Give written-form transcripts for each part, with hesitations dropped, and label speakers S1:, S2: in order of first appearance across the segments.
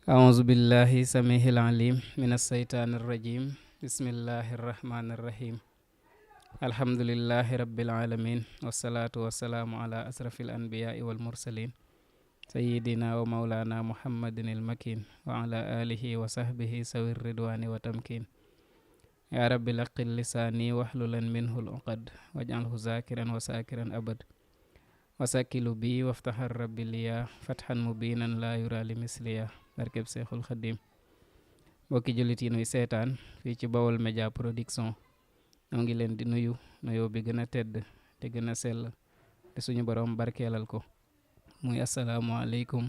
S1: أعوذ بالله سميع العليم من الشيطان الرجيم بسم الله الرحمن الرحيم الحمد لله رب العالمين والصلاة والسلام على أشرف الأنبياء والمرسلين سيدنا ومولانا محمد المكين وعلى آله وصحبه سوي الرضوان وتمكين يا رب لقل لساني واحللا منه العقد واجعله ذاكرا وساكرا أبد وسكل بي وافتح الرب ليا فتحا مبينا لا يرى لمثليا barkeb Seexul Xaddim mbokki jullit yi nuy seetaan fii ci Baol Média Production ñoo ngi leen di nuyu nuyoo bi gën a tedd te gën a sell te suñu borom barkeelal ko muy asalaamualeykum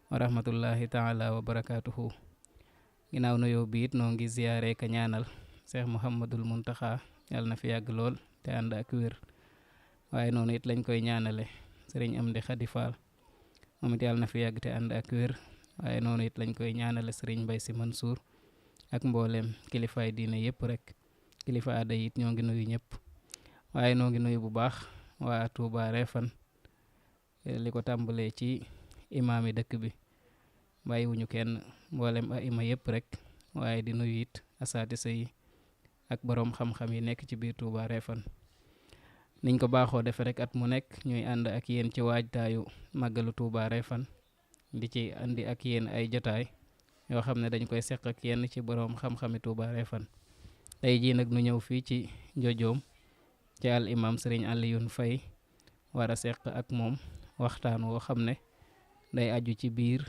S1: wa rahmatullahi taala wa barakaatuhu. Ginnaaw nuyoo bi it noo ngi ziyaare ka ñaanal Cheikh Mouhamadul Muntaxa yàlla na fi yàgg lool te ànd ak wér, waaye noonu it lañ koy ñaanale Sëriñ Amdi Xadi Faal moom it yàlla na fi yàgg te ànd ak wér, waaye noonu it lañ koy ñaanale Sëriñ Mbay Si Mansuur ak mbooleem kilifaay diine yëpp rek, kilifa aada it ñoo ngi nuyu ñëpp, waaye noo ngi nuyu bu baax waa Touba Refane li ko tàmbalee ci imaam yi dëkk bi bàyyiwuñu kenn, mboolem a ima yëpp rek, waaye di nuyu it asaatisa yi ak boroom xam-xam yi nekk ci biir Touba Refane. Niñ ko baaxoo defe rek at mu nekk ñuy ànd ak yéen ci waajtaayu màggalu Touba Refane di ci andi ak yéen ay jotaay yoo xam ne dañ koy seq ak yenn ci boroom xam-xami Touba Refane. Tey jii nag nu ñëw fii ci Njojoom ci al imam Sëriñ Aliyun Fay war a seq ak moom waxtaan woo xam ne day aju ci biir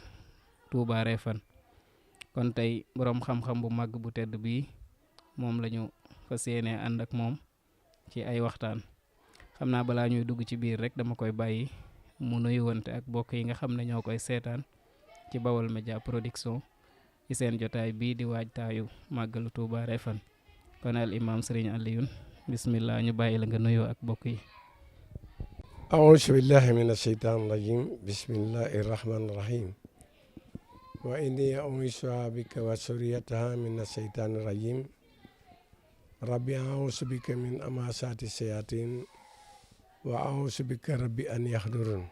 S1: Touba Refane. Kon tey boroom xam-xam bu màgg bu tedd bii moom lañu fas yéene ànd ak moom ci ay waxtaan. Xam naa balaa ñuy dugg ci biir rek dama koy bàyyi mu nuyuwante ak bokk yi nga xam ne ñoo koy seetaan ci Baol Média Production ci seen jotaay bii di waajtaayu màggalu Touba Refane. Kon al imam Sëriñ Aliyun bismillah, ñu bàyyi la nga nuyoo ak bokk yi.
S2: auzu billahi min asheytaan rajim bismillahi rahmani rahim wa inni u'iizuha bika wa suriyataha min asheytaani rajim rabbi auzu bika min amasaati sayatin wa auzu bika rabbi an yahdurun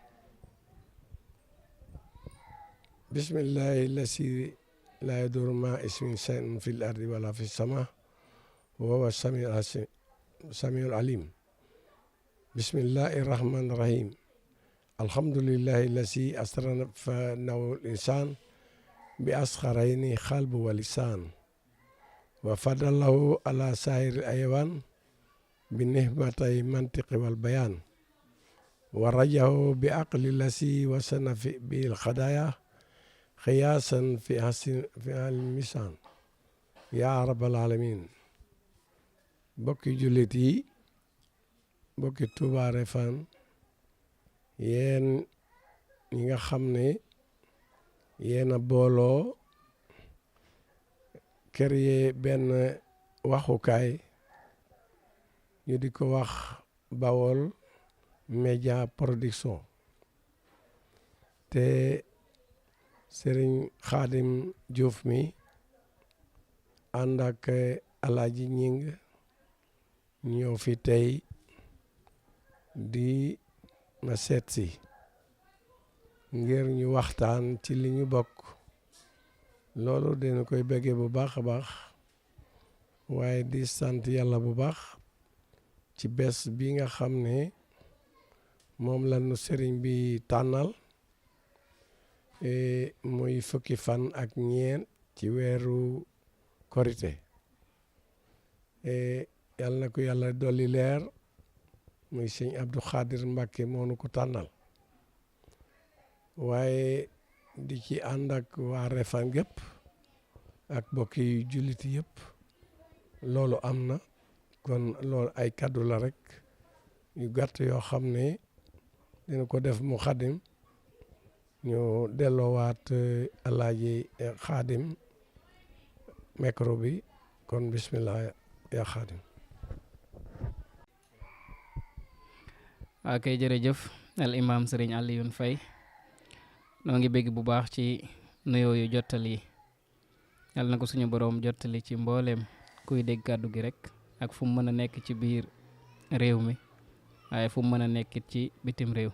S2: bismillahi lasi la yadurru ma ismin shay'un fil ardi wala fis sama wa huwa samiul alim bismillahi rahmani rahim alhamdulillahi lasi asrafa nawul insan bi asxarayni xalbu wa lisan wa fadalahu ala sairi ayawan bi nihmatay mantiqi wal bayan wa rajahu bi aqli lasi wasana fi bil xadaya xiyaasan fi al misan ya rabbal alamin. Bokki jullit yi, bokki Touba Refane, yéen ñi nga xam ne yéen a booloo créer benn waxukaay ñu di ko wax Baol Média Production te Sëriñ Xaadim Juuf mi ànd ak Alaaji Ñing ñëw fi tey di ma seet si ngir ñu waxtaan ci li ñu bokk. Loolu dina koy bëggee bu baax a baax, waaye di sant yàlla bu baax ci bés bi nga xam ne moom la nu sëriñ bi tànnal muy fukki fan ak ñeent ci weeru korite. Yàlla na ko yàlla dolli leer, muy sëñ Abdou Khadir Mbàkke moo nu ko tànnal, waaye di ci ànd ak waa Refane gépp ak bokki jullit yëpp. Loolu am na, kon loolu ay kaddu la rek yu gàtt yoo xam ne dina ko def mu xadim ñu delloowaat Alaaji Xaadim micro bi. Kon bismillah ya Xaadim.
S1: waa kay jërëjëf al imam Sëriñ Aliyun Fay, noo ngi bégg bu baax ci nuyoo yu jottali yàlla na ko suñu boroom jottali ci mbooleem kuy dégg kàddu gi rek ak fu mu mën a nekk ci biir réew mi, waaye fu mu mën a nekkit ci bitim réew.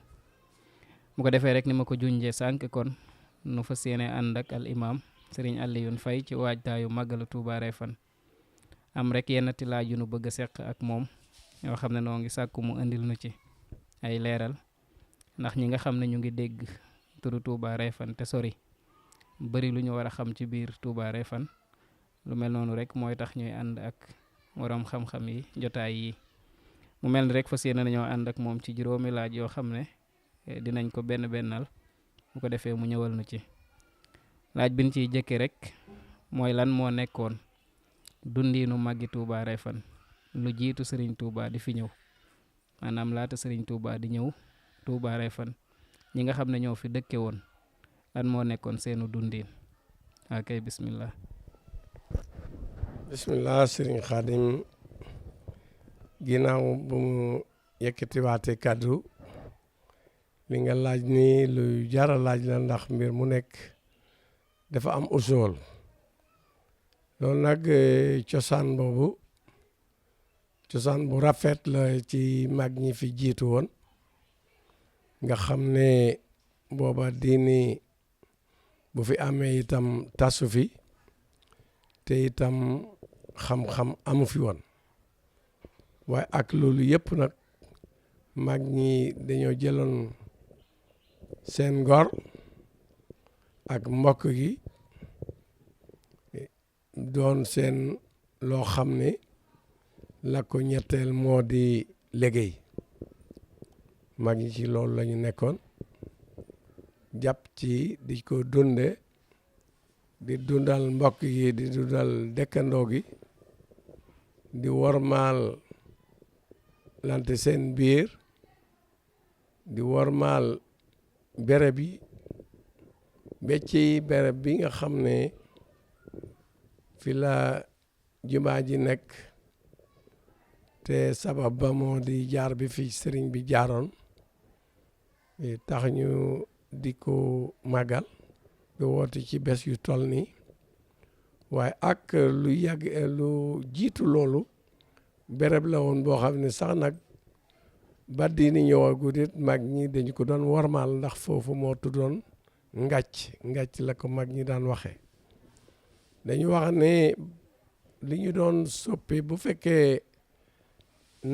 S1: mu ko defee rek ni ma ko junjee sànq, kon nu fas yéene ànd ak al imam sëriñ Alioune Faye ci waajtaayu màggalu Touba Refane am rek yennati laaj yu nu bëgg a seq ak moom yoo xam ne noo ngi sàkku mu indil nu ci ay leeral ndax ñi nga xam ne ñu ngi dégg turu Touba Refane te sori bari lu ñu war a xam ci biir Touba Refane lu mel noonu rek mooy tax ñuy ànd ak waroom xam-xam yi jotaay yi mu mel ni rek fas yéene nañoo ànd ak moom ci juróomi laaj yoo xam ne dinañ ko benn bennal bu ko defee mu ñëwal nu ci laaj bi ñu ciy jëkke rek mooy lan moo nekkoon dundiinu màggi Touba Refane lu jiitu Serigne Touba di fi ñëw maanaam laata Serigne Touba di ñëw Touba Refane ñi nga xam ne ñoo fi dëkke woon lan moo nekkoon seenu dundiin akay bismillah
S2: Serigne Khadim ginnaaw bu mu yëkkatiwaate kàddu li nga laaj ni lu jara laaj la ndax mbir mu nekk dafa am usool loolu nag cosaan boobu cosaan bu rafet la ci mag ñi fi jiitu woon nga xam ne booba diini bu fi amee itam tasu fi te itam xam-xam amu fi woon waaye ak loolu yëpp nag mag ñi dañoo jëloon seen ngor ak mbokk gi doon seen loo xam ne la ko ñetteel moo di liggéey mag ñi ci loolu la ñu nekkoon jàpp ci di ko dunde di dundal mbokk gi di dundal dëkkandoo gi di wormaal lante seen biir di wormaal béréb yi ba ci béréb bi nga xam ne fi la jumaa ji nekk te sabab ba moo di jaar bi fi sëriñ bi jaaroon tax ñu di ko màggal di woote ci bés yu toll nii waaye ak lu yàgg lu jiitu loolu béréb la woon boo xam ne sax nag ba diini ñëwagut it mag ñi dañu ko doon wormaal ndax foofu moo tuddoon ngàcc la ko mag ñi daan waxee dañu wax ne li ñu doon soppi bu fekkee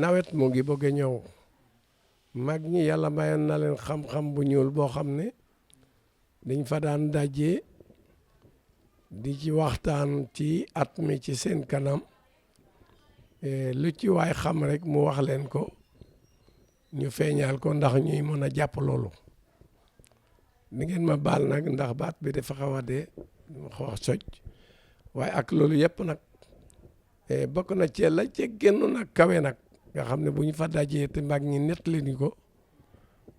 S2: nawet mu ngi bëgg a ñëw mag ñi yàlla mayoon na leen xam-xam bu ñuul boo xam ne dañ fa daan dajee di ci waxtaan ci at mi ci seen kanam lu ci waay xam rek mu wax leen ko ñu feeñal ko ndax ñuy mën a jàpp loolu ni ngeen ma baal nag ndax baat bi dafa xaw a dee ma xaw a soj waaye ak loolu yëpp nag bokk na ci la ci génn nag kawe nag nga xam ne bu ñu fa dajee te mag ñi nettali ni ko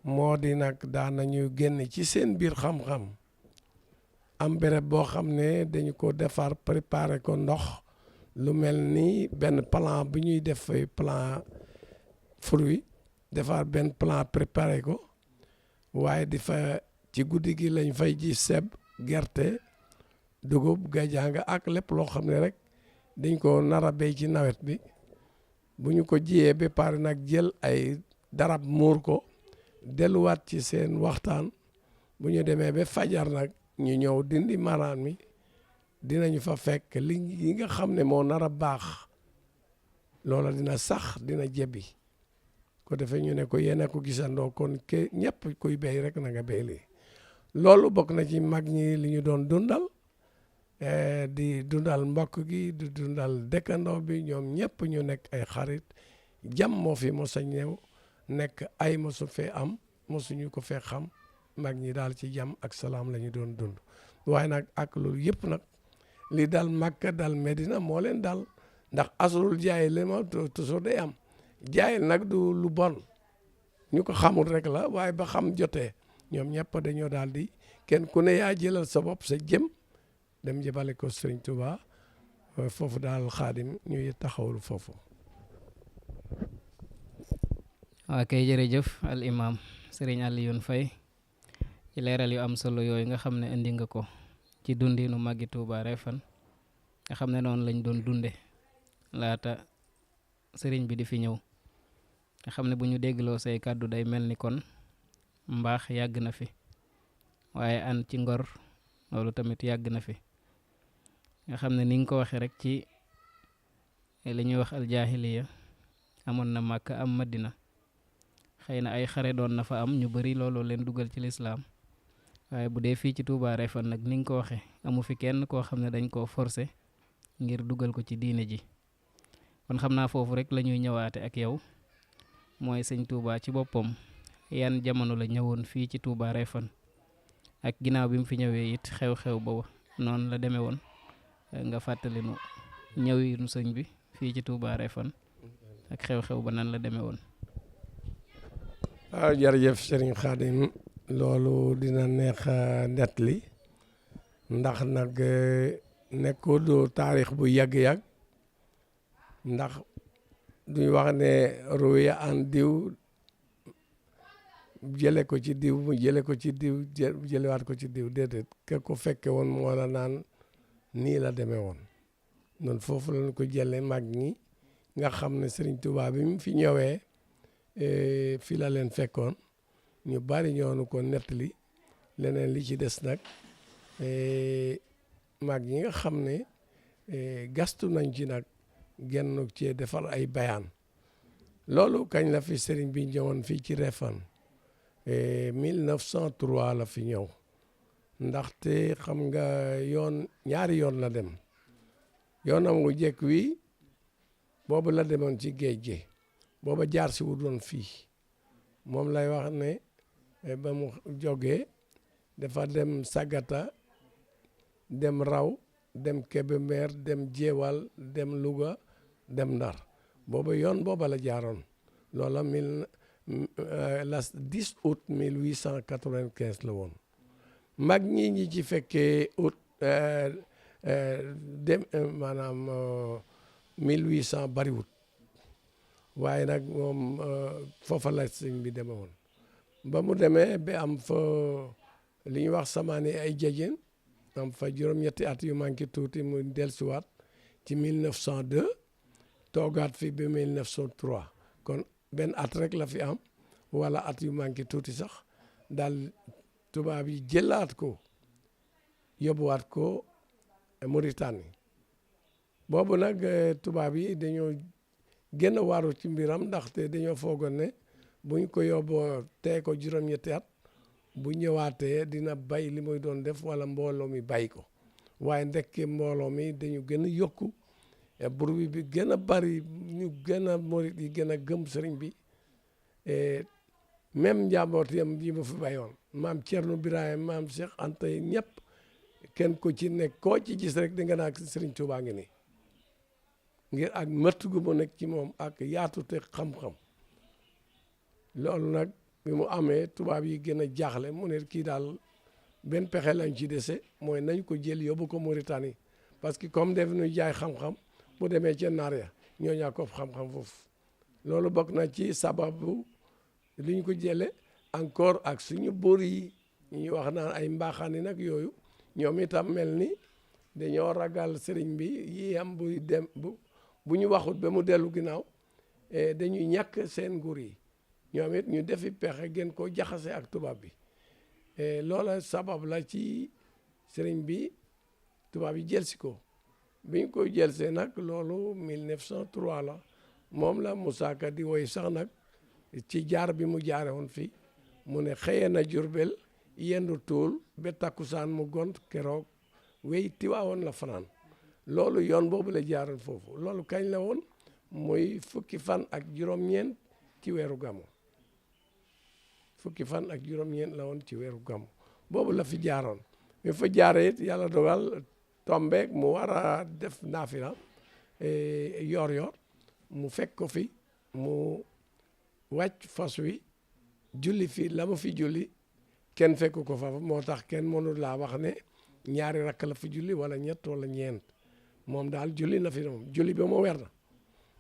S2: moo di nag daan nañu génn ci seen biir xam-xam am béréb boo xam ne dañu ko defar préparer ko ndox lu mel ni benn plan bu ñuy def plan fruit defar benn plan préparer ko waaye di fa ci guddi gi lañ fay ji seb gerte dugub gajanga ak lépp loo xam ne rek dañ ko nar a béy ci nawet bi bu ñu ko jiyee ba pare nag jël ay darab muur ko delluwaat ci seen waxtaan bu ñu demee ba fajar nag ñu ñëw dindi maraan mi dinañu fa fekk yi nga xam ne moo nar a baax loola dina sax dina jebbi ko defee ñu ne ko yéen a ko gisandoo kon ke ñëpp kuy béy rek na nga béy lii loolu bokk na ci mag ñi li ñu doon dundal di dundal mbokk gi di dundal dëkkandoo bi ñoom ñëpp ñu nekk ay xarit jàmm moo fi mos a ñëw nekk ay mosu fee am mosuñu ko fee xam mag ñi daal ci jàmm ak salaam la ñu doon dund waaye nag ak loolu yëpp nag li dal Makka dal Medina moo leen dal ndax asulul jaay li ma toujours day am jaay nag du lu bon ñu ko xamul rek la waaye ba xam jotee ñoom ñëpp dañoo daal di kenn ku ne yaa jëlal sa bopp sa jëm dem jëbale ko Sëriñ Tuubaa foofu daal Xaadim ñuy taxawul foofu.
S1: waa kay jërëjëf al imam Sëriñ Alioune Faye ci leeral yu am solo yooyu nga xam ne indi nga ko ci dundinu màggi Touba Refane nga xam ne noonu lañ doon dunde laata sëriñ bi di fi ñëw nga xam ne bu ñu déggloo say kàddu day mel ni kon mbaax yàgg na fi waaye an ci ngor loolu tamit yàgg na fi nga xam ne ni nga ko waxee rek ci li ñuy wax aljaahiliya amoon na Màkka am Madina xëy na ay xare doon na fa am ñu bari looloo leen dugal ci lislaam waaye bu dee fii ci Touba Refane nag ni nga ko waxee amu fi kenn koo xam ne dañ koo forcer ngir dugal ko ci diine ji kon xam naa foofu rek la ñuy ñëwaate ak yow mooy sëñ Touba ci boppam yan jamono la ñëwoon fii ci Touba Refane ak ginnaaw bi mu fi ñëwee it xew-xew ba noonu la demee woon nga fàttali nu ñëwinu sëñ bi fii ci Touba Refane ak xew-xew ba nan la demee woon.
S2: waaw jërëjëf Serigne Khadim loolu dina neex nettali ndax nag nekkul taarix bu yàgg-yàgg ndax duñ wax ne ruya an diw jële ko ci diw mu jële ko ci diw jëlewaat ko ci diw déedéet ke ko fekke woon moo la naan nii la demee woon noonu foofu lañ ko jële mag ñi nga xam ne Serigne Touba bi mu fi ñëwee fii la leen fekkoon ñu bari ñoonu ko nettali leneen li ci des nag mag ñi nga xam ne gastu nañ ci nag genn ci defar ay bayaan loolu kañ la fi Serigne bi ñëwoon fii ci Refane 1903 la fi ñëw ndaxte xam nga yoon ñaari yoon la dem yoonam wu jekk wi boobu la demoon ci géej gi booba jaar si wut woon fii moom lay wax ne ba mu jógee dafa dem Sagata dem Raw dem Kébémer dem Jeewal dem Louga dem Ndar booba yoon booba la jaaroon loola la 10 août 1895 la woon mag ñi ci fekkee août dem maanaam 1800 bariwut waaye nag moom foofa la sëñ bi deme woon ba mu demee ba am fa li ñuy wax samaani ay jejeen am fa juróom-ñetti at yu manqué tuuti mu dellusiwaat ci 1902 toogaat fi ba 1903 kon benn at rek la fi am wala at yu manqué tuuti sax daal tubaab yi jëlaat ko yóbbuwaat ko Mauritanie boobu nag tubaab yi dañoo gën a waaru ci mbiram ndaxte dañoo foogoon ne buñ ko yóbboo tee ko juróom-ñetti at bu ñëwaatee dina bay li muy doon def wala mbooloo mi bay ko waaye ndekke mbooloo mi dañu gën a yokku bruit bi gën a bari ñu gën a murit yi gën a gëm sëriñ bi même njaboot yam yi ma fi bayoon maam Thierno Birahim maam Cheikh Anta ñëpp kenn ko ci nekk koo ci gis rek di nga naa sëriñ Tuubaa ngi nii ngir ak mëtt gu mu nekk ci moom ak yaatu te xam-xam loolu nag bi mu amee tubaab yi gën a jaaxle mu ne kii daal benn pexe lañ ci dese mooy nañ ko jël yóbbu ko Mauritanie parce que comme def nu jaay xam-xam bu demee ca naar ya ñoo ñaa ko xam-xam foofu loolu bokk na ci sababu li ñu ko jële encore ak suñu buur yi ñuy wax naan ay mbaaxaani nag yooyu ñoom itam mel ni dañoo ragal sëriñ bi yi am buy dem bu ñu waxut ba mu dellu ginnaaw dañuy ñàkk seen nguur yi ñoom it ñu defi pexe gën koo jaxase ak tubaab bi loola sabab la ci sëriñ bi tubaab yi jël si ko bi ñu ko jël see nag loolu 1903 la moom la Moussa Ka di woy sax nag ci jaar bi mu jaare woon fii mu ne xëye na Jurbel yendu tuul ba takkusaan mu gont keroog wey Tiwaawoon la fanaan loolu yoon boobu la jaaroon foofu loolu kañ la woon muy fukki fan ak juróom-ñeent ci weeru gàmmu fukki fan ak juróom-ñeent la woon ci weeru gàmmu boobu la fi jaaroon mi fa jaare it yàlla dogal tombeek mu war a def naafila yor mu fekk ko fi mu wàcc fas wi julli fi la ma fi julli kenn fekk ko fa moo tax kenn mënul laa wax ne ñaari rakk la fi julli wala ñett wala ñeent moom daal julli na fi moom julli ba mu weer na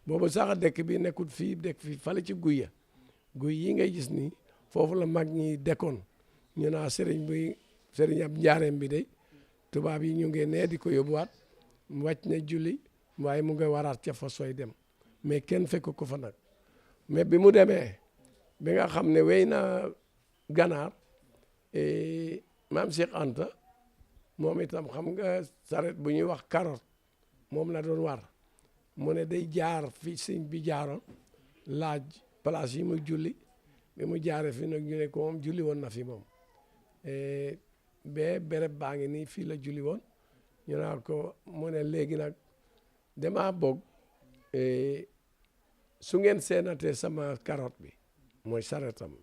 S2: boobu sax dëkk bi nekkul fii dëkk fi fale ci guy ya guy yi ngay gis nii foofu la mag ñi dekkoon ñu naa sëriñ ab njaareem bi de tubaab yi ñu ngi nee di ko yóbbuwaat mu wàcc na julli waaye mu ngi waraat ca fa sooy dem mais kenn fekk ko fa nag mais bi mu demee bi nga xam ne wéy na ganaar maam Cheikh Anta moom itam xam nga saret bu ñuy wax carotte moom la doon war mu ne day jaar fi sëñ bi jaaroon laaj place yi mu julli bi mu jaaree fi nag ñu ne ko moom julli woon na fi moom ba béréb baa ngi nii fii la julli woon ñu naa ko mu ne léegi nag damaa bëgg su ngeen seenatee sama carotte bi mooy saretam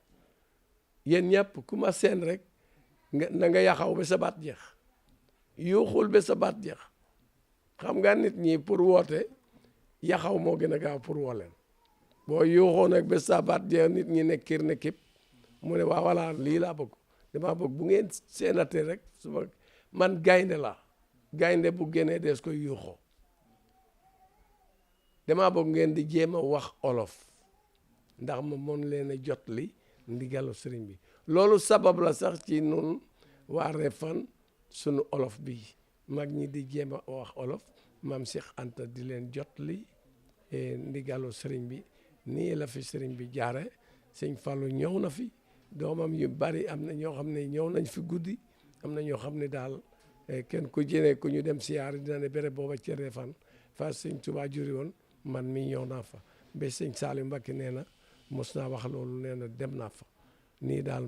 S2: yéen ñëpp ku ma seen rek na nga yaxaw ba sa baat jeex yuuxul ba sa baat jeex xam nga nit ñi pour woote yaxaw moo gën a gaaw pour woo leen boo yuuxoo nag ba sa baat jeex nit ñi ne kir ne képp mu ne waa voilà lii laa bëgg damaa bëgg bu ngeen seenatee rek suba man gaynde la gaynde bu génnee dees koy yuuxoo damaa bëgg ngeen di jéem a wax olof ndax ma mën leen a jot li ndigalu sëriñ bi loolu sabab la sax ci nun waa Refane sunu olof bi mag ñi di jéem a wax olof maam Cheikh Anta di leen jot li ndigalu sëriñ bi nii la fi sëriñ bi jaare sëñ Fallou ñëw na fi doomam yu bari am na ñoo xam ne ñëw nañ fi guddi am na ñoo xam ne daal kenn ku jëne ku ñu dem siyaar dina ne béréb booba ci Refane fa sëñ Tuubaa juri woon man mi ñëw naa fa ba sëñ Saliou Mbacké nee na mos naa wax loolu nee na dem naa fa nii daal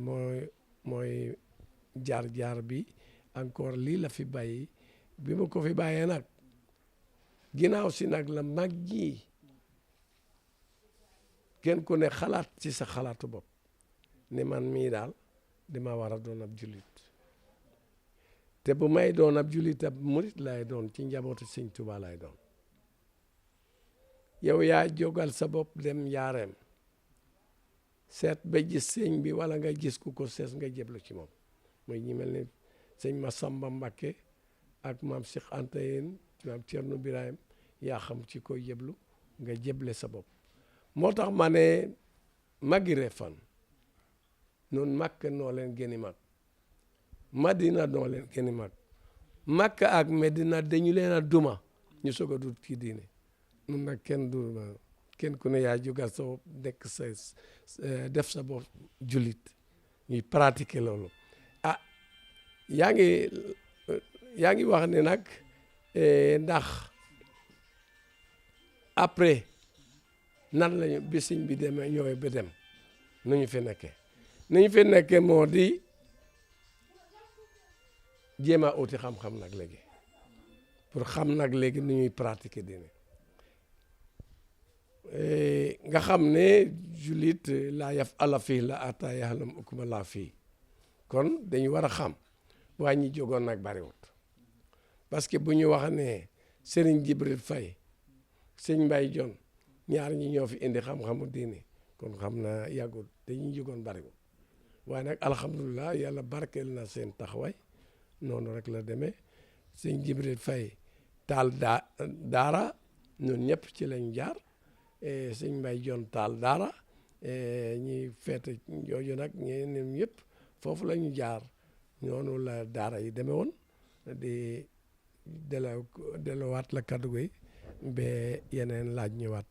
S2: mooy jaar bi encore lii la fi bàyyi bi ma ko fi bàyyee nag ginnaaw si nag la mag ñi kenn ku ne xalaat ci sa xalaatu bopp ne man mii daal dama war a doon ab jullit te bu may doon ab jullit ab murit lay doon ci njabootu sëñ Tuubaa lay doon yow yaa jógal sa bopp dem njaareem seet ba gis sëñ bi wala nga gis ku ko sees nga jéblu ci moom mooy ñi mel ni sëñ Massamba Mbacké ak maam Cheikh Anta yéen maam Thierno Birahim yaa xam ci koy jéblu nga jéble sa bopp moo tax ma ne magi Refane noonu Makka noo leen gëni mag Madina noo leen gëni mag Makka ak Medina dañu leen a duma ñu soog a dut ci diine nun nag kenn ku ne yaa jógal sa bopp nekk sa def sa bopp jullit ñuy pratiquer loolu yaa ngi wax ne nag ndax après nan lañu bisiñ bi demee ñëwee ba dem nu ñu fi nekkee moo di jéem a uti xam-xam nag léegi pour xam nag léegi nu ñuy pratiquer diine nga xam ne jullit laa yaf ala fii la ata yaxlam ukuma laa fii kon dañu war a xam waaye ñi jógoon nag bariwut parce que bu ñu wax ne Serigne Jibril Faye sëñ Mbaye Jon ñaar ñi ñoo fi indi xam-xamu diine kon xam na yàggul dañuy jógoon bariwut waaye nag alhamdulilah yàlla barkeel na seen taxawaay noonu rek la demee sëñ Jibril Faye taal daara ñun ñëpp ci lañ jaar sëñ Mbaye Jon taal daara ñi feete jooju nag ñeneen yëpp foofu la ñu jaar noonu la daara yi demee woon di delloowaat la kaddu gi ba yeneen laaj ñëwaat